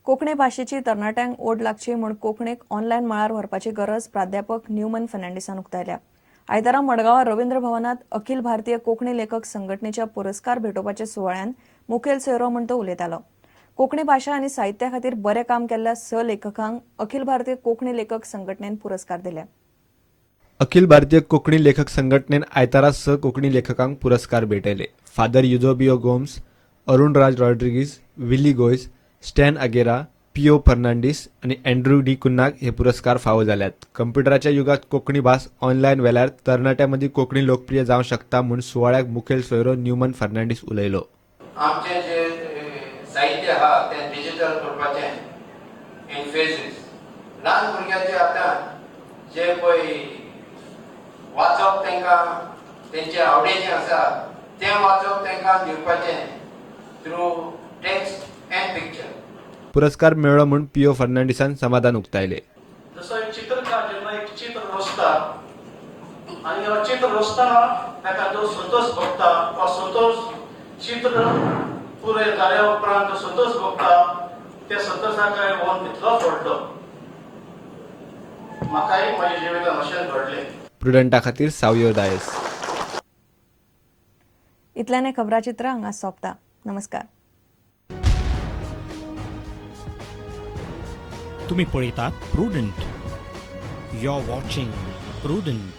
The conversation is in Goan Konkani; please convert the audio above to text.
कोंकणी भाशेची तरणाट्यांक ओड लागची म्हूण कोंकणीक ऑनलायन मळार व्हरपाची गरज प्राध्यापक न्यूमन फर्नांडीसान उक्तायल्या. आयतारा मडगांवां रवींद्र भवनात अखिल भारतीय कोंकणी लेखक संघटनेच्या पुरस्कार भेटोवपाच्या सुवाळ्यान मुखेल सोयरो म्हूण तो उलयतालो. कोंकणी भाशा आनी साहित्या खातीर बरें काम केल्ल्या स लेखकांक अखिल भारतीय कोंकणी लेखक संघटनेन पुरस्कार दिले. अखिल भारतीय कोंकणी लेखक संघटनेन आयतारा स कोंकणी लेखकांक पुरस्कार भेटयले. फादर युजोबियो गोम्स, अरुण राज रॉड्रिगीज, विली गोयस, स्टॅन अगेरा, पिओ फर्नांडीस आनी अँड्रू डी कुन्नाक हे पुरस्कार फावो जाल्यात. कंप्युटराच्या युगात कोंकणी भास ऑनलायन व्हेल्यार तरणाट्यां मदीं कोंकणी लोकप्रिय जावंक शकता म्हूण सुवाळ्याक मुखेल सोयरो न्यूमन फर्नांडीस उलयलो. आमचें जे साहित्य आहा तें डिजिटल करपाचें इन फेजीस. ल्हान भुरग्यांचे आतां जे पळय वाचप तांकां तेंचे आवडीचें आसा, तें वाचप तांकां दिवपाचें थ्रू टेक्स्ट अँड पिक्चर. पुरस्कार मेळ्ळो म्हूण पिओ फर्नांडीसान समाधान उक्तायले. जसो एक चित्रकार जेन्ना एक चित्र रचता आनी जेन्ना चित्र रचतना ताका जो संतोष भोगता वा संतोष चित्र पुराय जाल्या उपरांत जो संतोष भोगता, त्या संतोषाक हो तितलोच व्हडलो. म्हाकाय म्हज्या जिवितांत अशेंच घडलें. प्रुडंटा खातीर सावयो डायस. इतल्यान हें खबराचित्र हांगा सोंपता. नमस्कार. तुम्ही पळयतात prudent. You are watching Prudent.